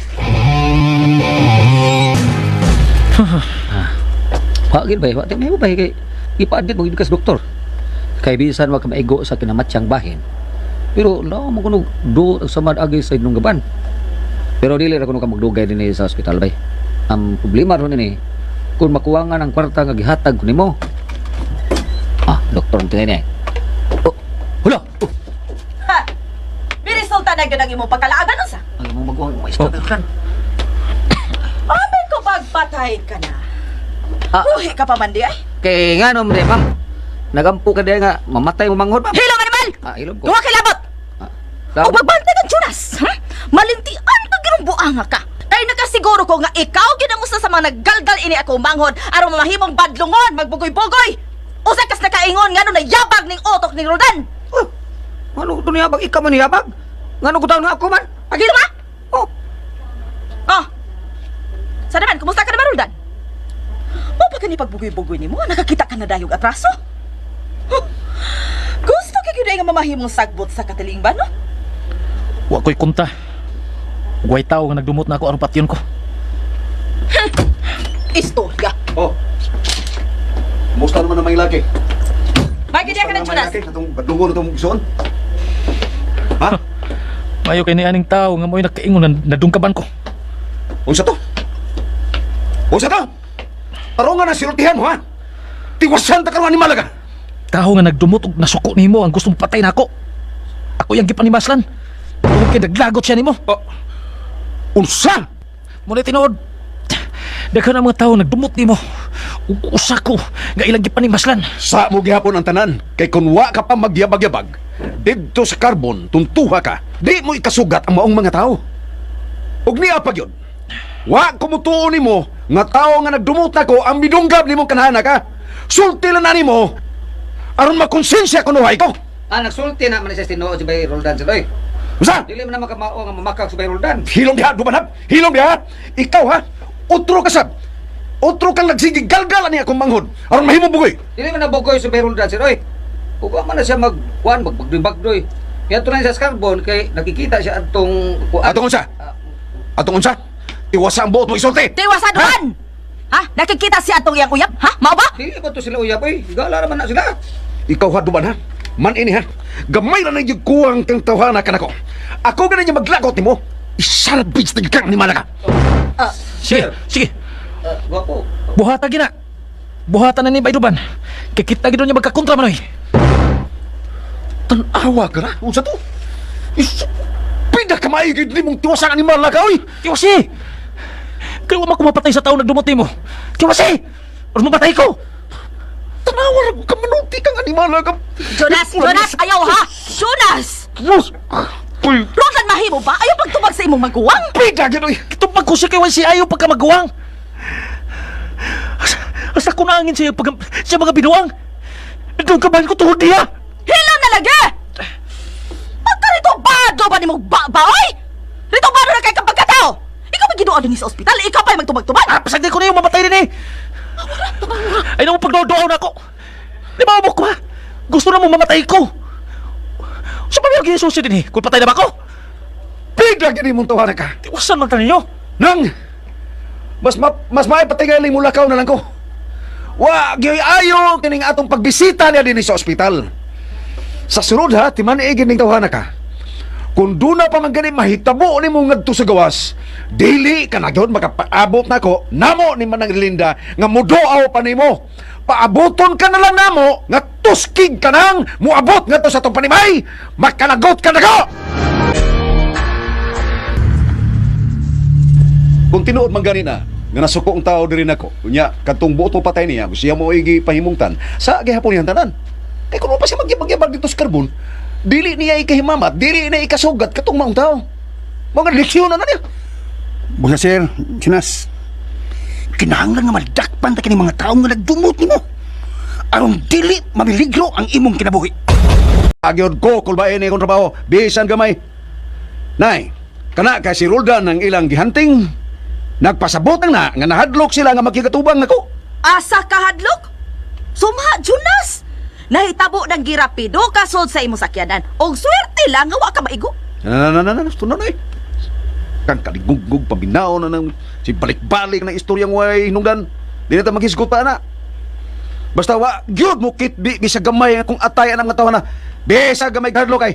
Wa gid bay, wa di may bay kay ipa-admit mo gid ka sa doktor. Kay bisan wa ka maigo sa kinamatyang bahin. Pero lao mo kuno do samad agi sa inunggaban. Pero dili ra kuno ka magdugay dinhi sa ospital bay. Ang problema ron ini kung makuwangan ang kwarta nga gihatag ko nimo. Ah, doktor ang tingin niya. Oh, hula. Oh, Ha! May resulta na gyud ang imong pagkalaagan unsa? ang imong maguwang maistorya kan. Amin ko pagpatay ka na. Ah. Buhi ka pa man di ay. Kay ngano mo ma'am. Nagampo ka diay nga mamatay mo manghod ma'am. Hilom animal! Ah, hilom ko. Duha kay labot! Ah, O pagbantay kang tsunas! Ha? Malintian pag ginong buanga ka! Kay nakasiguro ko nga ikaw gid ang usa sa mga naggalgal ini ako manghod aron mamahimong badlungon, magbugoy-bugoy! Usa kas nakaingon ngano nayabag ning utok ning Rodan! Oh, ano ko niyabag? Ikaw man niyabag? Ngano ko taon nga ako man? Pagilo ka? Oh, Oh! Sa naman, kumusta ka naman, Roldan? Mo pa kani pagbugoy-bugoy nimo, nakakita ka na dayog atraso? Huh. Gusto ka gyud ay nga mamahimong sagbot sa katilingban, no? Wa ko'y kunta. Way tao nga nagdumot na ako aron patyon ko. Istorya. Oh. Kumusta naman ang mga laki? May gid ka ng tsunas. Atong badlungon atong igsoon. Ha? Mayo kay ni aning tao nga mo'y nakaingon na nadungkaban ko. Unsa to? Unsa to? Tarungan na siltihan mo ha? Tiwasan ta karon animal ka. Tao nga nagdumot og nasuko nimo ang gustong patay nako. Ako yang gipanimaslan. Tungod kay naglagot siya nimo. Oh. Unsa? Muna tinuod. Daghan ang mga tao nagdumot nimo. Ug usa ko nga ilang gipanimaslan. Sa mo gihapon ang tanan kay kun wa ka pa magyabag-yabag didto sa karbon tuntuha ka di mo ikasugat ang maong mga tao. Ug niya pa gyud. Wa ko mutuo nimo nga tao nga nagdumot nako ang midunggab nimong kanhana ka. Sulti lang na nimo aron makonsensya kunuhay ko. Ah, nagsulti na man siya tinuod si Bay Roldan sa doy. Unsa? Dili man na makamao nga mamakak si Bay Roldan. Hilom diha, dumanap. Hilom diha. Ikaw ha, otro ka sab. Otro kang nagsigig galgal ani akong manghod aron mahimo bugoy. Dili man na bugoy si Bay Roldan sa doy. Ug wa man na siya magkuan magbagdoy-bagdoy. Kaya na siya sa carbon kay nakikita siya atong kuan. Atong unsa? Atong unsa? Iwasa ang buot mo isulti. Tiwasa duman! Ha? Nakikita siya atong iyang uyab? Ha? Mao ba? Dili ba to sila uyab oy? Gala ra man na sila. Ikaw ha duman ha. Man ini ha. Gamay ra na gyud kuwang kang tawhana kanako. Ako gani niya maglagot nimo. Isalbij na gyud kang animal ka. Sige, sige. Gwapo. Buhata gina. Buhata na ni Bayduban. Kay kita gid niya magkakontra manoy. Tan-awa ka ra. Unsa to? Is pida ka maayo gyud nimong tiwasang animal ka oy. Tiwasi! Kaya wa man ko mapatay sa tao nagdumot nimo. Tiwasi! Or mapatay ko! Tanawa ra ko kamanuti kang animal ka. Jonas, Jonas, ayaw ha! Jonas! Uy, Roldan, mahimo ba? Ayaw pagtubag sa imong maguwang? pita gyud oy. Kitubag ko siya kay Wansi ayaw pagkamaguwang. Asa ko naangin siya pag sa mga binuang. Doon ka ba ko tuhod niya? Hila na lagi! Pagka rito ba ni mong ba, oy? Rito bado na kay kapag katao? Ikaw ba ginuan din sa ospital? Ikaw pa magtubag-tubag? Ah, pasagdi ko na yung mamatay din eh. Ay na mo pagdodoaw na ako. Di ba mo ko ha? Gusto na mo mamatay ko. Sa pamilya ginisusi din eh. Kung patay na ba ako? Pita gyud imong tawhana ka. Tiwasan man tayo. Nang mas maay patingali mo lakaw na lang ko. Wa gyoy ayo kining atong pagbisita niya dinhi sa ospital. Sa sunod ha, timan-igin ning tawhana ka. Kung duna pa man gani mahitabo nimo ngadto sa gawas, dili ka na gyud makapaabot nako namo ni Manang Linda nga muduaw pa nimo. Paaboton ka na lang namo nga tuskig ka nang muabot ngadto sa atong panimay, makalagot ka nako. Kung tinuod man gani na nga nasuko ang tao diri nako. Unya kadtong buot mo patay niya, siya mo igi pahimungtan sa gihapon niyang tanan. Kay kun wa pa siya magyabag-yabag dito sa karbon, dili niya ikahimamat, dili niya ikasugat katong maong tao. Mga leksyon na na niya. Busa sir, Jonas. Kinahanglan nga madakpan ta kini mga tawo nga nagdumot nimo. Aron dili mamiligro ang imong kinabuhi. Agyod ko kulbaen ni akong trabaho, bisan gamay. Nay, kana kay si Roldan ang ilang gihanting. Nagpasabot na nga nahadlok sila nga makikatubang nako. Asa ka hadlok? Sumha, Jonas! Nahitabo ng girapido kasod sa imong sakyanan. Og swerte lang nga wa ka maigo. Na na na na, na na eh. Kang kaligugog paminaw na ng si balik-balik na istoryang way hinungdan. Di na ta maghisgot pa na. Basta wa gyud mo kitbi bisag gamay kung atay ang mga tawo na. Bisag gamay kahadlok ay.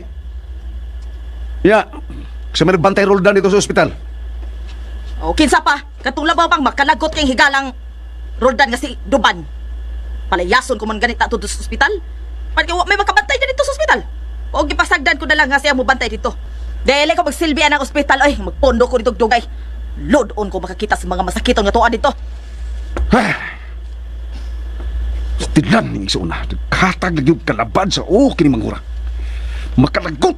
Ya, sa may bantay Roldan dito sa ospital. O kinsa pa, katong labaw pang makalagot kay higalang Roldan nga si Duban. Palayason ko man ganit ato sa ospital. Parang wa may makabantay na dito sa ospital. O gipasagdan ko na lang nga siya mo bantay dito. Dili ko magsilbi ang ospital oy, magpondo ko dito og dugay. Load-on ko makakita sa mga masakiton nga tuan dito. Tilan ning isuna. Katag na gyud kalaban sa o kini mangura. Makalagot.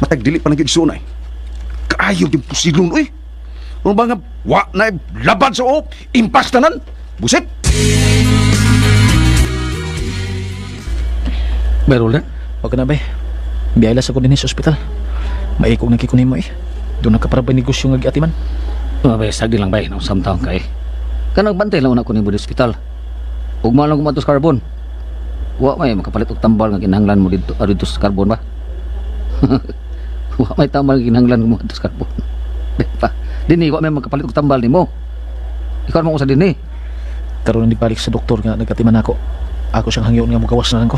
Matag dili pa na gyud isuna eh. Kaayo gyud pusilon oy. Ano ba nga wa na laban sa o impas tanan. Busit. Bay Roldan? Huwag ka na bay. Biyayla sa ko din sa ospital. Maikog na kikunin mo eh. Doon na ka para ba negosyo nga giatiman. Oh, bay, sagdi lang bay, nang samtang kay. Kanang bantay lang una ko nimo di ospital. Ug man lang kumatos carbon. Wa may makapalit og tambal nga kinahanglan mo didto didto sa carbon ba. Wa may tambal nga kinahanglan mo didto sa carbon. Di pa. Dinhi wa may makapalit og tambal nimo. Ikaw mo sa dinhi. Karon hindi balik sa doktor nga nagatiman ako. Ako siyang hangyoon nga mugawas na lang ko.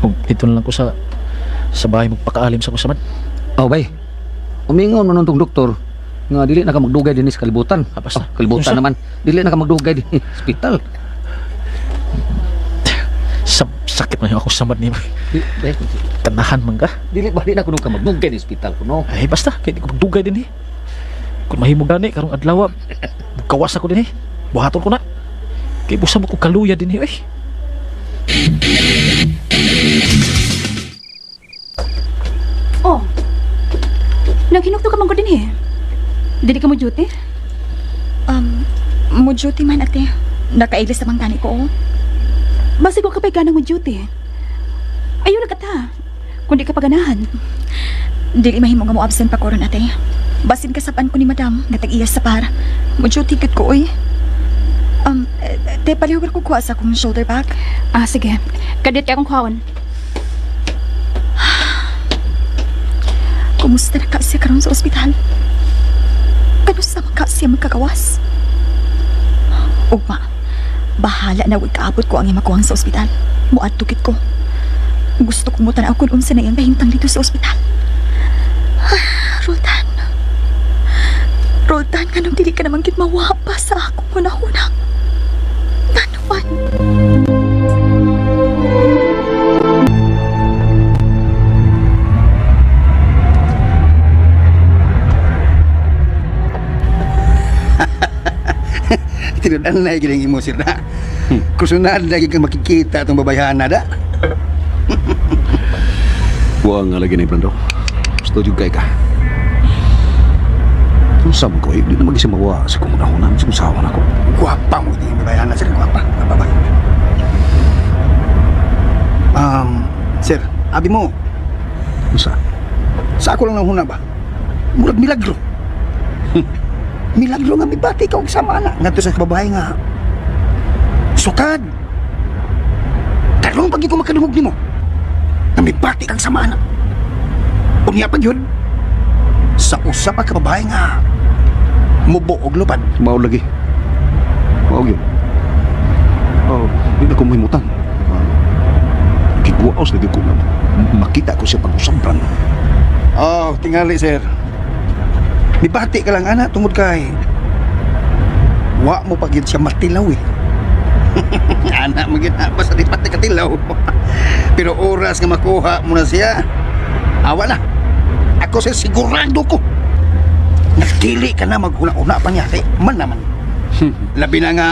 Ug dito na lang ko sa bahay magpakaalim sa kusamad. Oh, bay. Umingon man tong doktor nga dili na ka magdugay dinhi sa kalibutan. Ah, basta. Oh, kalibutan Unsa? naman. Dili na ka magdugay dinhi sa ospital. Sa sakit man yung ako samad ni Di, bay, Tanahan man ka. dili ba di na kuno ka magdugay di ospital kuno. Ay basta kay di ko magdugay din eh. Kung mahimo gani karong adlaw, gawas ako din eh. Buhaton ko na. Kay busa mo ko kaluya din eh. Oy. Oh. Naghinukto ka man ko din eh. Dili ka mo duty? Mo duty man ate. Nakailis naman gani ko. Oh. Basig wa ka pa'y ganang mo duty. Ayaw na kata. Kung di ka paganahan. Dili mahimo nga mo absent pa ko ron ate. Basin kasapan ko ni madam nga tag-iya sa par. Mo duty gud ko oy. Te palihog ko kuha sa akong shoulder bag. Ah, sige. Kadit kay akong kuhaon. Kumusta na ka siya karon sa ospital? Kanusa man ka siya magkagawas? Ugma, bahala na wag kaabot ko ang imakuhang sa ospital. Muadto gid ko. Gusto kong mutanaw kung unsa na iyang kahimtang dito sa ospital. Ah, Roldan. Roldan, nganong dili ka naman gid mawa pa sa akong hunahuna. Ngano man? Tinud Anay gid ang imo sir na. Kusunod lagi kang makikita atong babayhana da. Buang nga lagi ni Brando. Gusto jud kay ka. Unsa man ko eh, di na magisa mawa sa kong unahunan sa usawa nako. Guwapa mo di babayhana sir, guwapa. Guwapa ba? Sir, abi mo, Unsa? sa ako lang nahuna ba? Murag milagro. Milagro nga mibati ka og sama na ngadto sa babae nga. Sukad. Karon pag ko makadungog nimo. Nga mibati kang sama na. Unya pa gyud. Sa usa pa ka babae nga mubo og lupad. Mao lagi. Mao gyud. Oh, di na ko mahimutan. Ah, Giguaos lagi ko nga makita ko siya pag-usab, Brando. Oh, tingali sir. Mibati ka lang ana tungod kay wa mo pa gyud siya matilaw eh. Ana mo gyud na, basta di pati katilaw. Pero oras nga makuha mo na siya, awa na. Ako sir sigurado ko. Nagdili ka na maghuna-una pa niya kay man naman. Labi na nga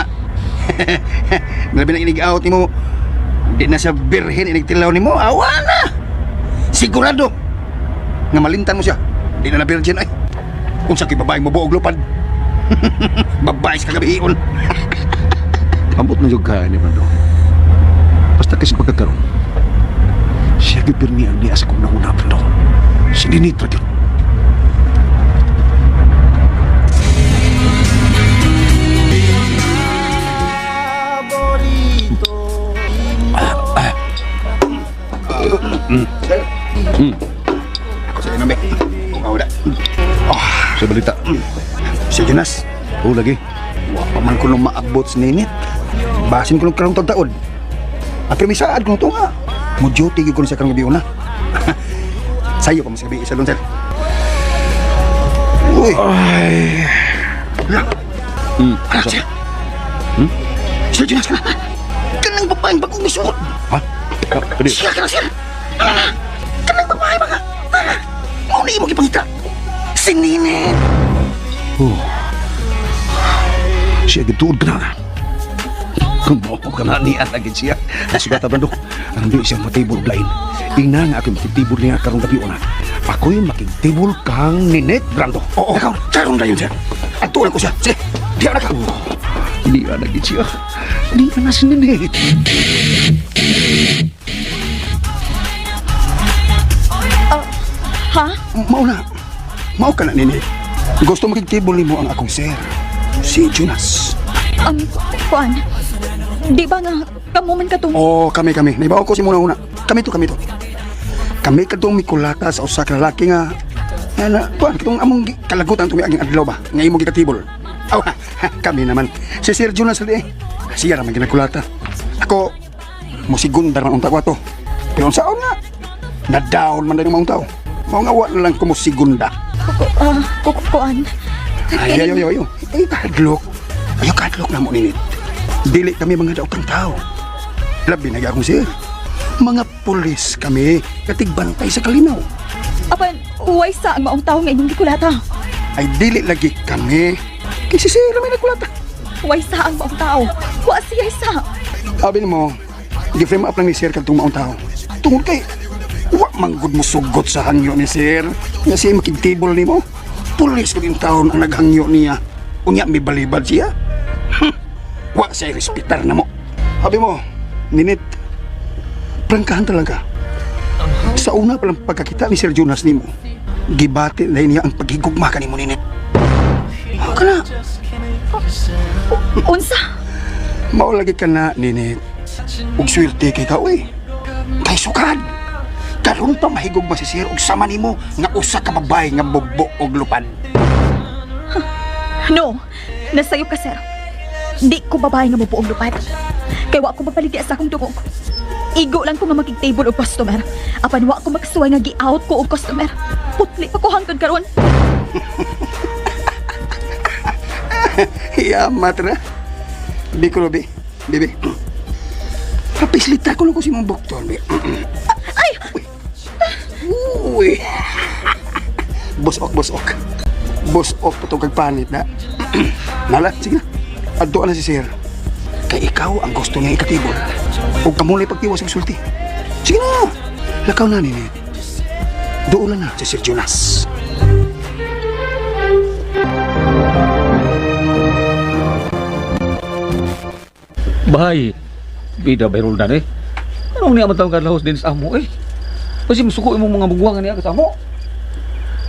labi na inig-out nimo. Di na siya birhen inigtilaw nimo, awa na. Sigurado nga malintan mo siya. Di na na virgin ay. Kung sa kay babaeng mabuog lupad. Babae sa kagabihion. Ambot na jud ka ni Brando. Basta kasi pagkakaroon, siya gyud pirmi ang niya sa kong nahuna, Brando. Si Ninitra gyud. Sir. Ako sa inome. Kung wala. Sa balita. Si Jonas, Oo lagi. wa pa man ko nung maabot sa ninit. Basin ko nung karong taon. At premisaad ko to nga. Mo duty gyud ko na sa karong gabi una. Sayo pa mo sa gabi isa doon, sir. Uy. Ay. La. Anak siya. Hmm? Sir Jonas ka na. Kanang babaeng bagong misuot. Ha? Ah, kani. Siya ka na, sir. Ah, kanang babae ba ka? Ah, mao na imo gipangita. Si Ninit. Oh. Siya gituod ka na. Kung mo ka na niya lagi siya. Sugata Brando. Ang di siya matibol lain. Ina nga ako'y makitibol niya karong gabi una. Ako'y makitibol kang Ninet Brando. Oo, ikaw, karon na yun, sir. Atuan ko siya. Sige, diya na ka. Niya lagi siya. Niya na si Ninet. Ha? Mao na. Mao ka na, Ninit. Gusto makigtibol nimo ang akong sir. Si Jonas. Kuan. Di ba nga kamo man katong Oo, kami, kami. Naibaw ko si muna una. Kami to, kami to. Kami kadtong mikulata sa usa ka lalaki nga nga na, tuan, katong among kalagutan itong miaging adlaw ba? Nga imong gikatibol. Aw, ha, kami naman. Si Sir Jonas eh. Siya naman ginakulata. Ako, musigundar man unta ko ato. Pero unsaon nga? Na-down man din ang maong tao. Mao nga wa na lang ko musigunda. Kuan. Ay, ay, ay, ay, ay. Ay, kadlok. Ayaw, kadlok na mo, Ninit. Dili kami mga daotang tao. Labi na akong sir. Mga pulis kami, katigbantay sa kalinaw. Apan, uway sa ang maong tao nga inyong gikulata. Ay, dili lagi kami. Kasi sir, may nagkulata. Uway sa ang maong tao. Wa siya isa. Sabi mo, gi-frame up lang ni sir kadtong maong tao. Tungod kay, wa manggod mo sugot sa hangyo ni sir. Nga siya makigtibol nimo. Pulis kag yung taon ang naghangyo niya. Unya, may balibad siya. Wa siya respetar na mo. Sabi mo, Ninit, prangkahan talaga. Sa una palang pagkakita ni Sir Jonas nimo, gibati na niya ang paghigugma kanimo, Ninit. Mao ka na. Unsa? Mao lagi ka na, Ninit. Ug swerte kay ka, uy. Kay sukad. Karon pa mahigugma si Sir og sama nimo nga usa ka babae nga bubo og lupad. No. Nasayop ka, sir. Di ko babae nga mubuong lupad. Kay wa ko mapaligya sa akong dugo. Igo lang ko nga makig-table og customer. Apan wa ko makasuway nga gi-out ko og customer. Putli pa ko hangtod karon. Yamat ra. Bi ko bi. Bibi. Kapislita ko lang ko si mong bukton, bi. Ay! Uy. Busok, busok. Busok pa kag panit na. Nala, sige na. Adto na si sir. Kay ikaw ang gusto niya ikatibol. Ug kamo lay pagtiwas og sulti. Sige na. Lakaw na, Ninit. Doon na si Sir Jonas. Bay, bida bay Roldan eh. Anong niya man tawag kadlahos din sa amo eh? Kasi musuko imong mga bugwangan niya sa amo.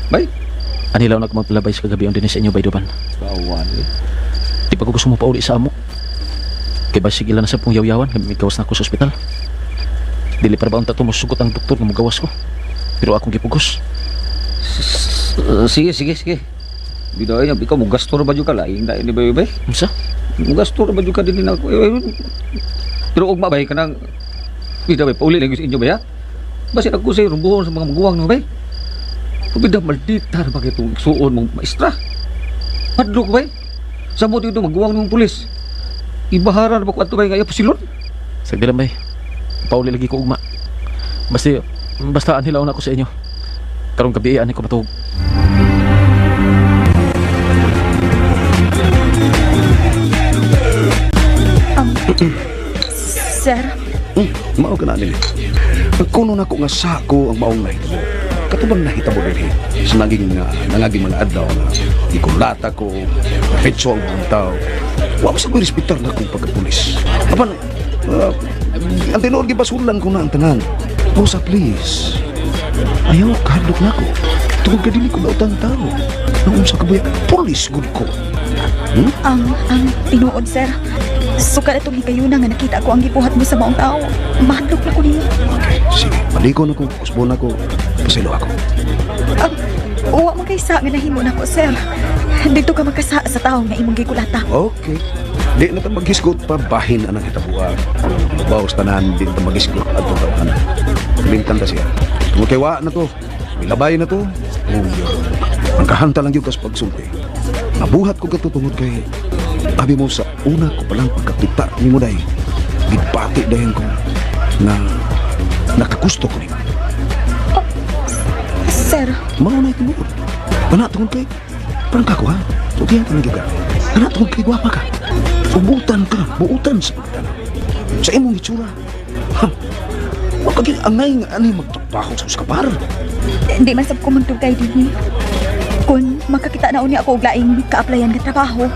Bay, Anilaw na ko magpalabay sa kagabi ang dinhi sa inyo, Bay Duban. kawan eh. Di pa ko gusto mo pauli sa amo. Kay basig ila na sa pong yaw-yawan, kay migawas na ako sa ospital. Dili para ba unta to mosugot ang doktor nga mogawas ko. Pero akong gipugos. Sige, sige, sige. Bida ay, ikaw mo gasto ra ba jud ka laing na ni bay bay? Unsa? Mo gasto ra ba jud ka din na ako? Eh, eh, pero ugma bay kanang bida bay pauli lang sa inyo bay ha? Basin ako sa rumbuhon sa mga maguwang no bay. Bida maldita ra ba kay itong igsuon mong maestra? Hadlok bay. Sa mo dito maguwang ng pulis. Ibahara na ba ko ato bay nga iya pusilon? Sagdi lang bay. Pauli lagi ko ugma. Basta basta anhilaw na ako sa inyo. Karong gabi ani ko matuog. Sir, Mao ka na nini. Ang kuno nako nga sako ang maong nahitabo. Katubang nahitabo dinhi sa naging nangaging mga adlaw na ikulata ko, petso ang mga tao. Wa mo sa ko'y respetar na akong pagkapulis. Apan, ang tinuod gibasulan ko na ang tanan. Rosa, please. Ayaw, kahadlok na ko. Tungod ka dili ko lautang tao. Nung unsa ka ba, pulis gud ko. Ang tinuod, sir. Suka itong higayuna nga nakita ko ang gibuhat mo sa maong tao. Mahadlok na ko nimo. Okay, sige. Maliko na ko, usbon na ko, pasilo ako. Uwa man kay sa nga nahimo nako, sir. Dito ka magkasa sa tao nga imong gikulata. Okay. Di na ta maghisgot pa, bahin anang hitabuan. Bawas tanan, di na ta maghisgot at tawhana. Lintan ta siya. Tungod kay wa na to, milabay na to. Ang kahanta lang yun kas pagsulti. Nabuhat ko kato tungod kay abi mo sa una ko palang pagkakita ni mo day. Gibati dayon ko na nakagusto ko nimo. Sir, Mao na tinuod. Pana tungod kay prangka ko ha. Sultihan ka lang gyud ka. Kana tungod kay gwapa ka. Ubutan ka, buutan sa pagtanaw. Sa imong itsura. Ha. Wa ka gyud angay nga ani magtrabaho sa usa ka bar. Hindi man sab ko magdugay dinhi. Kung makakita na unya ako og laing ka-applyan nga trabaho,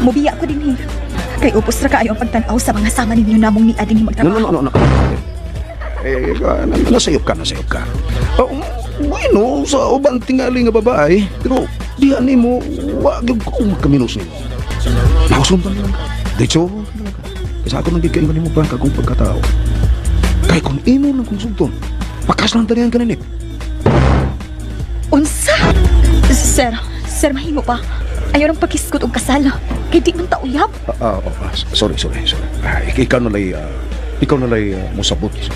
mubiya ko dinhi. Kay upos ra kaayo ang pagtan-aw sa mga sama ninyo namong niya dinhi No, magtrabaho. no, no, no, no. Eh, nasayop ka, nasayop ka. Oh, bueno, sa uban tingali nga babae, pero diha nimo wa gyud ko magkaminos nimo. Nausundan lang ka. Diretso lang ka. Kasi ako nang gikaingon nimo prangka kung pagkatao. Kay kung imo nang kung sugton, pakaslan taniyan ka ninip. Unsa? Sir, sir mahimo pa. Ayaw nang paghisgot og kasal. Kay di man ta uyab. Oh, sorry, sorry, sorry. Ikaw na lay, ikaw na lay mosabot sa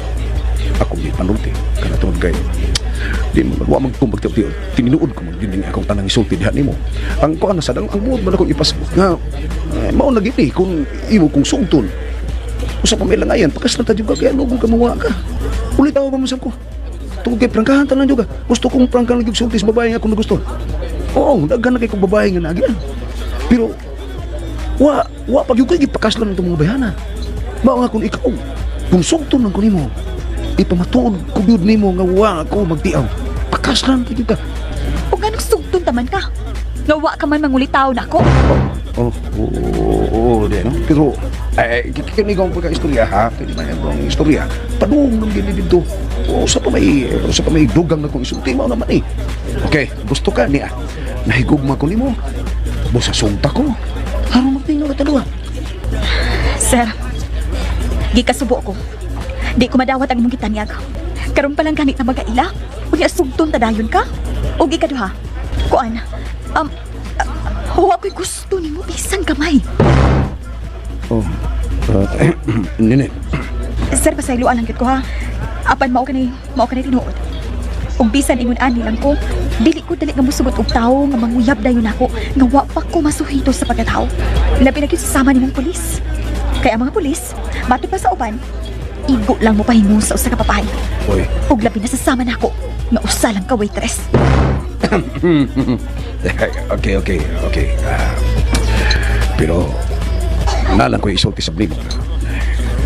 akong gipanulti. Kana tungod kay di mo wa magtumbag tiyo tinuod ko man gyud akong tanang isulti diha nimo. Ang kuan na sad ang buot man akong ipasabot nga mao na gyud ni kung imo kong sugton. Usa pa may langayan pakaslan ta jud ka kay ano kung kamuwa ka. Ulit aw pa man ko. Tungod kay prangkahan tanan jud ka. Gusto kong prangkahan gyud sulti sa babae nga akong nagusto. Oo, daghan na kay kong babae nga nagian. Pero wa wa pag gyud ko'y gipakaslan itong mga bayana. Mao nga kung ikaw, kung sugton lang ko nimo, ipamatuod ko gyud nimo nga wa ako magtiaw. Pakaslan ka gyud ka. Ug nganong sugton taman ka? Nga wa ka man mangulitaw nako. Oh, oo, oo, di no? Pero, eh, kikinig akong pagka-istorya, ha? Kini man ang istorya. Padung nang gini dito. O, sa pa may dugang na kong isulti, mao naman eh. Okay, gusto ka niya. Nahigugma ko nimo. Busa sungta ko. Aron magtingaw ka dalawa. Sir, gikasubo ko. Di ko madawat ang imong gitanyag. Karon pa lang ganit na magaila. Unya sugton ta dayon ka. Og ikaduha. Kuan. Wa ko'y gusto nimo bisan gamay. Oh, nene. Sir, pasayloan lang gyud ko ha. Apan mao kani tinuod. Ug bisan ingon ani lang ko, dili ko dali nga mosugot og tawo nga manguyab dayon nako nga wa pa ko masuhito sa pagkatao. Labi na gyud sa sama nimong pulis. Kaya ang mga pulis, matod pa sa uban, igo lang mo pahingon sa usa ka babae. Oy. Ug labi na sa sama nako nga usa lang ka waitress. Okay. Pero Nalang ko isulti sa blimo.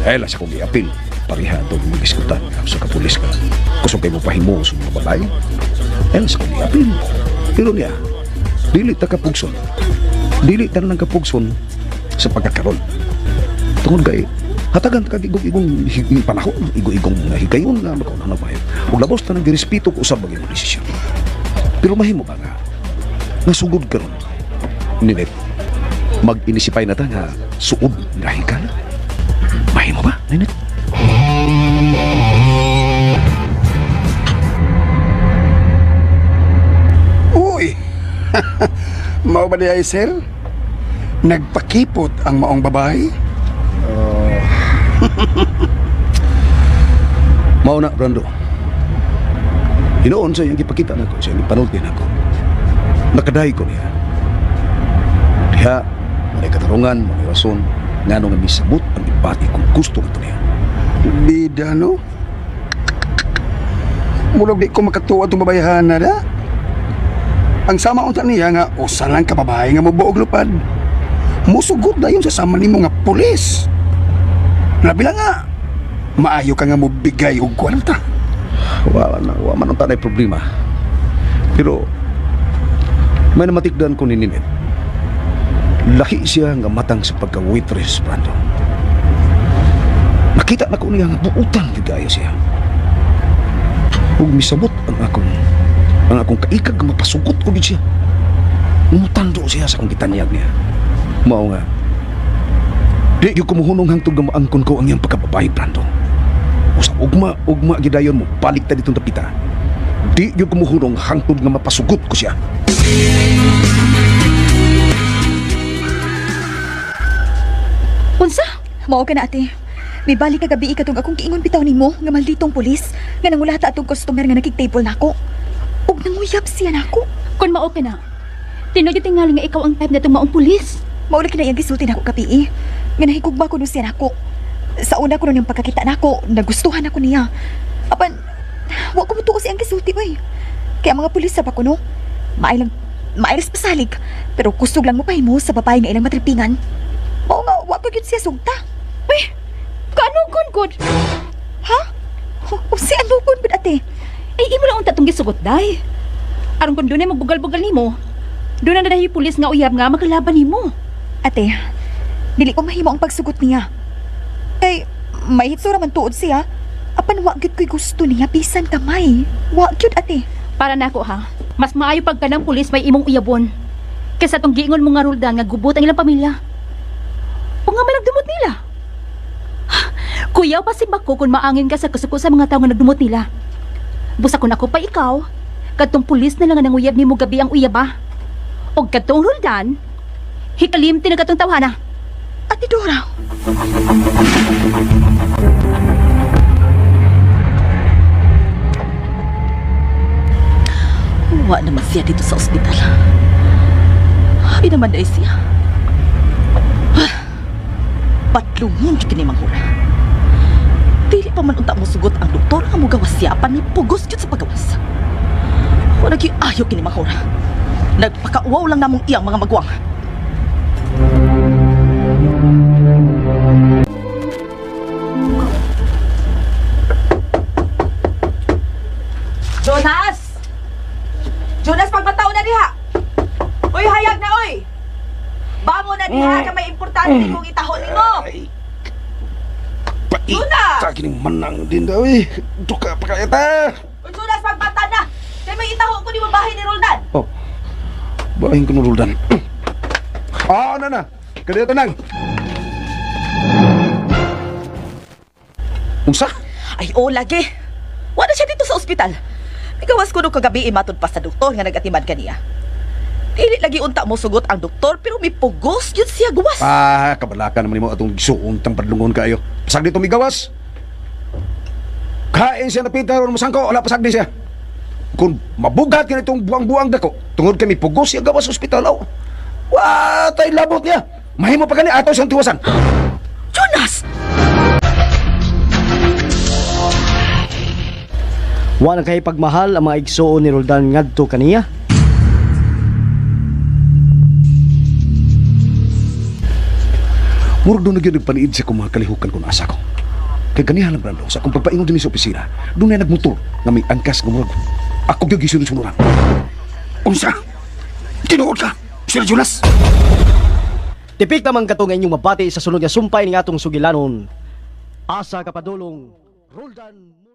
Ay lang sa kong giapil. Pareha itong magiskutan sa kapulis ka. Kusog kayo mo pahimo sa mga babae. Ay lang sa kong giapil. Pero niya, dili ta kapugson. Dili ta nang kapugson sa pagkakaroon. Tungod kay, hatagan ta kag igong-igong panahon, igong-igong higayon nga makauna na bayo. Ug labos ta nang girespeto ko usab ang imong desisyon. Pero mahimo ba nga nasugod karon? Ninet, mag-inisipay na ta nga suod nga higala. Mahimo ba, Ninet? Uy! Mao ba diay, sir? Nagpakipot ang maong babae? Mao na, Brando. Hinoon sa iyang gipakita nako, sa iyang gipanulti nako. Nakadahi ko niya. Diha, may katarungan, may rason, ngano nga misabot ang ibati kung gusto nga niya. Bida, no? Murag di ko makatuwa itong babayhana da. Ang sama unta niya nga usa lang ka babae nga mobuog lupad. Musugot dayon sa sama nimo nga pulis. Labi lang nga, maayo ka nga mobigay og kwarta. Wala na, wa man ang tanay problema. Pero, may namatikdan ko ni Ninette. Lahi siya nga matang sa pagka-waitress, Brando. Nakita na ko niya nga buutan gyud kaayo siya. Ug misabot ang akong kaikag nga mapasugot ko gid siya. Mutando siya sa akong gitanyag niya. Mao nga, di gyud kumuhunong hangtod nga maangkon ko ang iyang pagkababae, Brando. O sa ugma gidayon mo, balik ta ditong dapita. Di gyud kumuhunong hangtod nga mapasugot ko siya. Unsa? Mao ka na, ate. Mibalik ka gabi katong akong giingon bitaw nimo nga malditong pulis nga nangulata atong customer nga nakig-table nako. Ug nanguyab siya nako. Kung mao ka na, tinuod yung tingali nga ikaw ang type na itong maong pulis. Mao lagi na iyang gisulti nako gabi eh. Nga nahigugma ko no siya nako. Sa una ko nun yung pagkakita nako, nagustuhan ako niya. Apan, wa ko mutuo siyang gisulti oy. Kaya mga pulis sa pa kuno, maay lang, maayos pasalig, pero kusog lang mo pahimo sa babae nga ilang matripingan. Mao nga, wa ko gyud siya sugta. Uy, kaanugon gud? Ha? O si anugon gud ate? Ay, imo lang unta tong gisugot, day. Aron kung dunay magbugal-bugal nimo, doon na dahil pulis nga uyab nga makalaban nimo. Ate, dili ko mahimo ang pagsugot niya. Kay, may hitsura man tuod siya. Apan wa gyud ko'y gusto niya bisan kamay. Wa gyud ate. Para nako ha, mas maayo pag kanang pulis may imong uyabon. Kaysa tong giingon mo nga Roldan nga gubot ang ilang pamilya. O nga may nagdumot nila. Kuyaw pa si Bako kung maangin ka sa kasuko sa mga tao nga nagdumot nila. Busa kung ako pa ikaw, kadtong pulis na lang nga nanguyab nimo gabi ang uyaba. O kadtong Roldan, hikalim tinagatong tawhana. Ate Dora. Wa naman siya dito sa ospital. Ay naman dahil siya. Patlungon kini manghura. Dili pa man unta mo sugot ang doktor nga mugawas siya apan ni pugos gyud sa pagawas. Wa nagyoy ayo kini manghura. Nagpakauwaw lang namong iyang mga magwang. Jonas! Jonas, pagbatao na diha! Uy, hayag na, uy! Bango na diha ka may importante kung itaho nimo! Jonas! Paita kining manang din daw eh. Duka pa kaya ta. Uy, Jonas, pagbata na! Kaya may itaho ko ni babae ni Roldan! Oh. Bahin ko ni Roldan. Ah, na na. Kadiya tanang. Unsa? Ay, oo, lagi. Wala siya dito sa ospital. Migawas ko nung kagabi imatod pa sa doktor nga nag-atiman kaniya. Dili lagi unta mo sugot ang doktor pero may pugos yun siya guwas. Ah, kabalakan naman nimo atong gisuon tang padlungon kaayo. Pasag dito migawas. Kain siya napita ron masangko, wala pasag di siya. Kung mabugat ka nitong buang-buang dako, tungod kami pugos siya gawas sa ospital. Oh. Wa tay labot niya. Mahimo pa gani ato siyang tiwasan. Jonas! Wa na kay pagmahal ang mga igsuon ni Roldan ngadto kaniya. Murag doon na gyud nagpaniid sa akong mga kalihukan kung asa ko. Kay ganihan lang, Brando, sa akong pagpaingon dinhi sa opisina, doon na nagmotor nga may angkas nga murag ako gyud gisunod-sunuran. Unsa? Tinuod ka, Sir Jonas? Tipik naman kato nga inyong mabati sa sunod nga sumpay ning atong sugilanon. Asa ka padulong, Roldan.